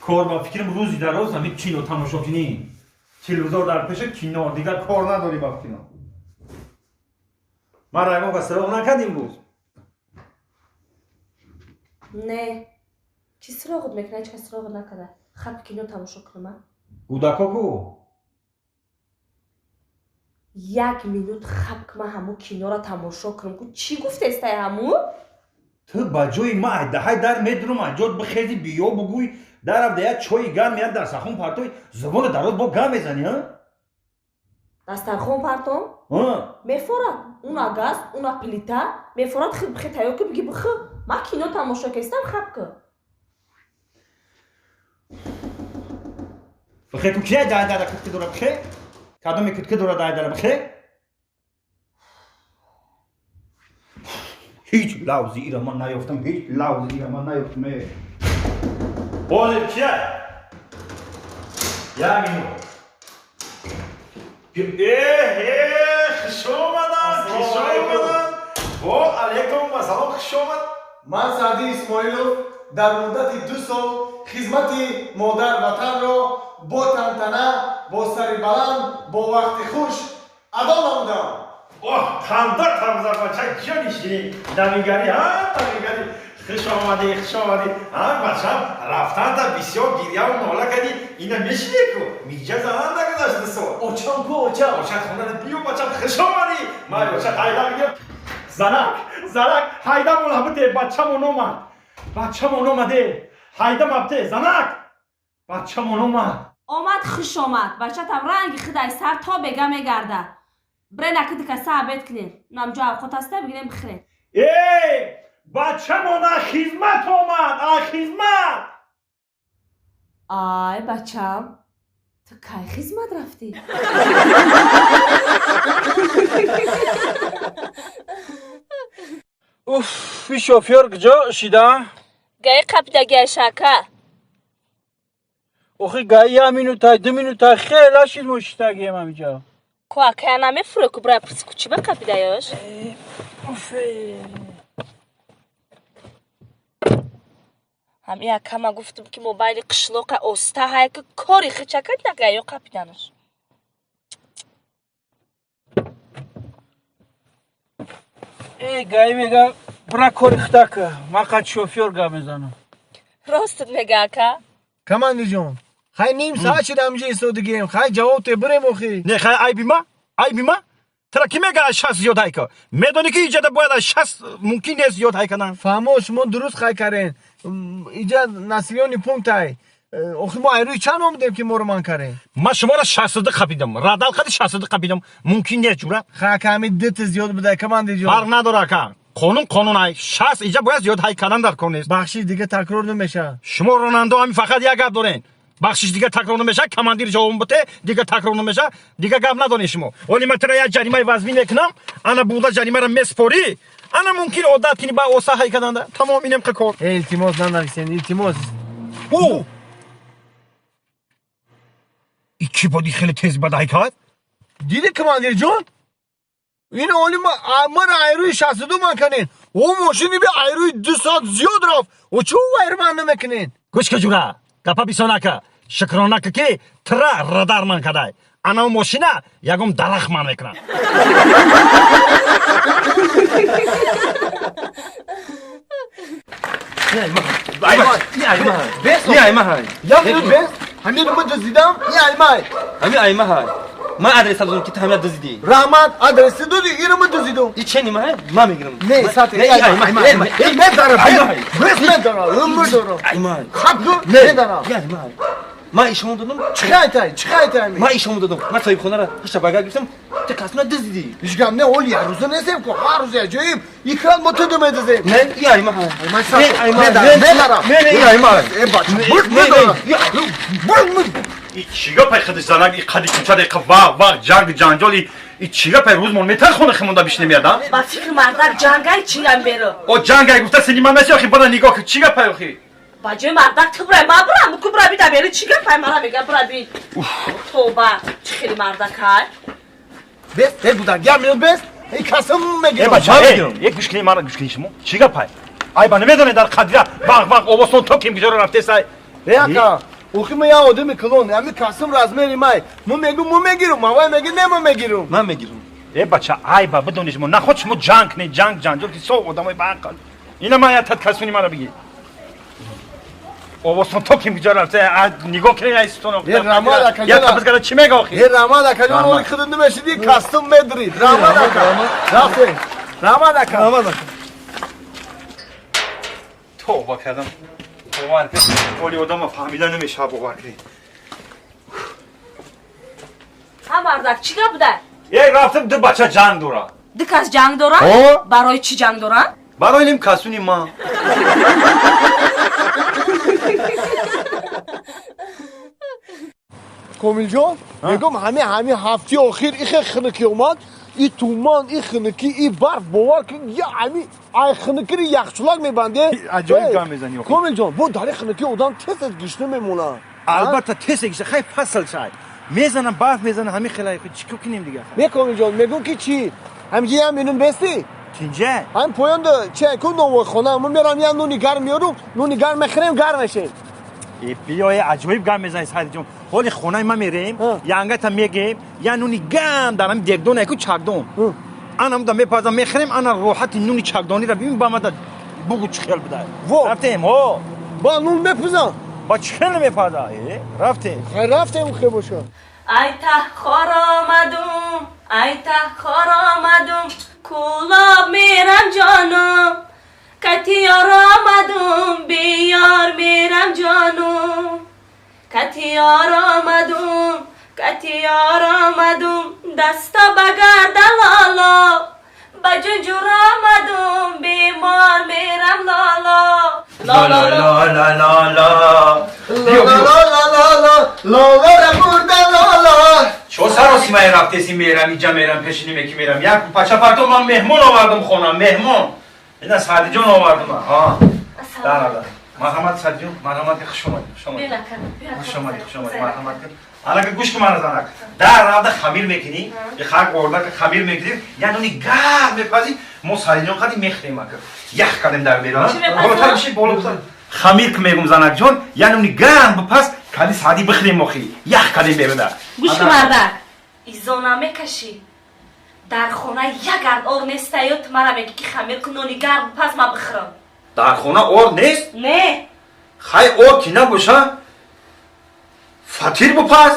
Кор ба фикрам рӯзи дароз ҳамин кино тамошо кунӣ. Телевизор дар пеша кино, дигар кор надорӣ ба фикрам. Ман ягон кас суроғ накардим имрӯз? Не. Чӣ суроғат мекунад? Ҳеҷ кас суроғат накарда. Хаб кино тамошо кунам, а? Кӯдако ку? Як минут хаб ки ман ҳамун киноро тамошо кунам. Ку чӣ гуфтестай ҳамун? Ту ба ҷои ман айдаҳай дар медурам, айҷот бихези, биё бугӯй, дарав да як чойи гарм, як дастархон партой, забони дароз бо гап мезанӣ, а? Дастархон партом? Мефорад. Уна газ, уна плита, мефорад хи бихе тайёр ки биги бихы. Ман кино тамошо кестам, хаб ки. Бихе ку кия дай дара кутки дора бихе? Кадоми кутки дора дай дара бихе? Ҳеҷ лавзи ира ман наёфтам, ҳеҷ лавзи ира ман наёфтам. Э. Ҳозир кия? Як минут. Э, хуш омаданд, хуш омаданд. Во алейкум ассалом, хуш омад. Ман Саъди Исмоилов дар муддати 2 сол хизмати модар ватанро бо тантана, бо сари баланд, бо вақти хуш адо намудам. Оҳ, ханда тамза бача, ҷони ширин. Навигарӣ, ҳа, навигарӣ. Хуш омадӣ, хуш омадӣ. Ҳа, бачам, рафтанта бисёр гирьяву нола кардӣ. Ина мешинӣ ку? Миҷа занан нагузашт 2 сол. Очам ку, очам. Очат хонада биё, бачам, хуш омадӣ. Ман очат ҳайда мегирам. Занак, занак, ҳайда мола бите, бачамон омад. Бачамон омаде. Ҳайда мабте, занак. Бачамон омад. Омад, хуш омад. Бачатам ранги хидай сар то бега мегарда. Бре накиди каса обед кунем. Намҷо авқот аста бигирем бихӯрем. Э, бачамон аз хизмат омад, аз хизмат. Ай, бачам, ту кай хизмат рафтӣ? Уф, и шофёр куҷо шида? Гаи қапидагиай шака. Охи гаи як минутай, 2 минутай хела шид мо шитагием ҳамиҷа. Ку акая намефурӯ ку бира пурси ку чӣ ба қапидаёш? Ҳам якама гуфтум ки мобайли қишлоқа оста ҳай ки кори хичакад нагаё қапиданаш. Э, гаи мега бира кори хита ка, ман қад шофёр гап мезанам. Ростат мега ака? Командирҷон, хай ним соат шид ҳамиҷа истодагием, хай ҷавоб те бирем охи. Не, хай айби ма? Айби ма? Тра ки мега аз 60 зиёд ҳайка? Медонӣ ки иҷада бояд аз 60 мумкин нест зиёд ҳайканам? Фаҳмо, шумо дуруст хай карен. Иҷа населённый пункт ай. Охи мо айрӯи чанд омадем ки моро ман карем? Ман шуморо 62 қапидам. Радал қади 62 қапидам. Мумкин нест ҷура. Хай ака, ҳамин дута зиёд будай, командирҷон. Фарқ надора ака. Қонун қонун ай. 60 иҷа бояд зиёд ҳайканам дар кор нест. Бахшиш дига такрор намешавад. Шумо ронандо ҳамин фақат як гап дорен. Бахшиш дига такрор намешавад, командир ҷавоб бите, дига такрор намешавад, дига гап надорен шумо. Оли ман тра як ҷаримаи вазмин мекунам, ана буда ҷаримаро меспорӣ, ана мумкин одат кунӣ ба оса ҳайкананда. Тамом инем кор. Э, илтимос нанависен, илтимос. О! И чӣ боди хеле тез бад ҳайкад? Диди командирҷон? Ин оли мара айрӯи 62 ман канен. О мошини би айрӯи 2 соат зиёд рафт. О чӣ вайр ман намекунен? Гӯш ка ҷура, гапа бисонака, шукронака ки тра радар ман кадай. Ана мошина ягон дарахт ман мекунад. Ман адрес додам ки ту ҳамина дуздидӣ. Раҳмат, адреси додӣ, иро ман дуздидам. И чени ман? Ман мегирам. Не, сати, Не, ай, ман. Медарам, Ай, бес медарам, умр дорам. Ай, ман. Хаб ду, медарам. Не, ай, ман. Ман ишон додам. Чӣ қайтай, чӣ қайтай? Ман ишон додам. Ман соҳибхонаро ҳашта багар гирифтам, ту касмина дуздидӣ. Ҳеҷ гап не, оли як рӯза нестем ку, ҳар рӯз як ҷоим, икран мо ту медизем. Не, и ай, ман. Ман сати, Не, ай, ман. медарам, медарам. Не, не, и ай, ман. Э, бача, Не, бур, не, медарам. не, Бур, бур. И чӣ гапай худи занак, и қади кӯча деқа вақ вақ ҷанг ҷанҷол, и чӣ гапай рӯзмон метар хона химонда бишинем яда? Ба фикри мардак ҷангай чиям беро. О ҷангай гуфта сини ман неси охи бара нигоҳ кун, чӣ гапай охи? Ба ҷои мардак ту бурай, ман бурам, ку бура бида бери, чӣ гапай мара мега бура би. Тоба, чӣ хели мардакай? Бес, э будак, як минут бес, эй касам мегирам. Э бача, э, гӯш кунед, мара гӯш кунед шумо. Чӣ гапай? Ай ба намедонед дар қадира вақ вақ овозтон то ким куҷоро рафтесай? Э ака, Охи ма я одами калон, ами касум размери май. Мо мегум, мо мегирум, авай меги не мо мегирум. Ман мегирум. Э бача, айба бидонӣ шумо наход шумо ҷанг кунед, ҷанг ҷанҷол ки со одамои баақл. Ина ман я тат касуни мара бигир. Овозтон то ким куҷо рафта, нигоҳ кунед айстон. Е, Рамад ака, Я табизгара чӣ мега охи? Е Рамад ака, ҷон, оли худат намешиди, кастум медрид. Рамад ака. Рафтем. Рамад ака. Рамад ака. Тавба кардам. Бовар кунед, оли одама фаҳмида намешавад, бовар кунед. Ҳа мардак, чӣ гап буда? Е рафтам, ду бача ҷанг дорад. Ду кас ҷанг доранд? О? Барои чӣ ҷанг доранд? Барои ним касуни ман. Комилҷон, мегум ҳами ҳафтаи охир ихе хунукӣ омад, и туман, и хунукӣ, и барф, бовар кун, я ҳами ай хунукири яхчулак мебанде. Аҷоиб гап мезанӣ охир. Комилҷон, бо дари хунукӣ одам тез тез гишна мемонад. Албатта тез гишна, хай фасл шай. Мезанам, барф мезанам, ҳами хелай, чӣ кор кунем дигар? Не Комилҷон, мегум ки чӣ? Ҳамҷи ям минун бести? Тинҷа? Ҳам поёнда чӣ ку новойхона, мо мерам я нуни гарм меёрум, нуни гарм мехӯрем, гарм мешем. Э биё, аҷоиб гап мезанӣ Саидҷон. Ҳоли хонаи ма мерем, янгата мегем, я нуни гарм дар ҳами дегдон яку чакдон. Анам да мепазам, мехӯрем, ана роҳати нуни чакдониро бибин, ба мада бугу чӣ хел буда. Во. Рафтем, ҳо. Ба нун мепузам. Ба чӣ хел намепаза? Э, рафтем. Хай рафтем хе боша. Ай тахор омадум, ай тахор омадум, кулоб мерам ҷонум, катиёр омадум, биёр мерам ҷонум, катиёр омадум, катиёр омадум, даста ба гардан лоло, ба ҷунҷур омадум, бемор мерам лоло. Ла ла ла ла ла ла. Ла ла ла ла ла ла ла бурда ла ла. Чо саросимае рафтеси мерам, иҷа мерам, пешини меки мерам. Як пача парто ман меҳмон овардум хона, меҳмон. Ина Саъдиҷон овардум. Ҳа. Да, да. Марҳамат Саъдиҷон, марҳамат, хуш омадед, хуш омадед. Хуш омадед, хуш омадед, марҳамат. Анака гӯш кун мана занак. Дар равда хамир мекунӣ, хак орда хамир мекунӣ, я нуни гарм мепазӣ, мо Саъдиҷон қади мехӯрем ака. Ях кардем дар берун. Болотар биши, болотар. Хамир ки мегум занакҷон, я нуни гарм бипаз, кади Саъдӣ бихӯрем охи. Ях кардем беруда. Гӯш кун мардак, изо намекашӣ. Дар хона як гард ор нестаю, ту мара мегӣ ки хамир кун, нони гарм паз ма бихӯрам. Дар хона ор нест? Не. Хай ор ки набоша, фатир бипаз.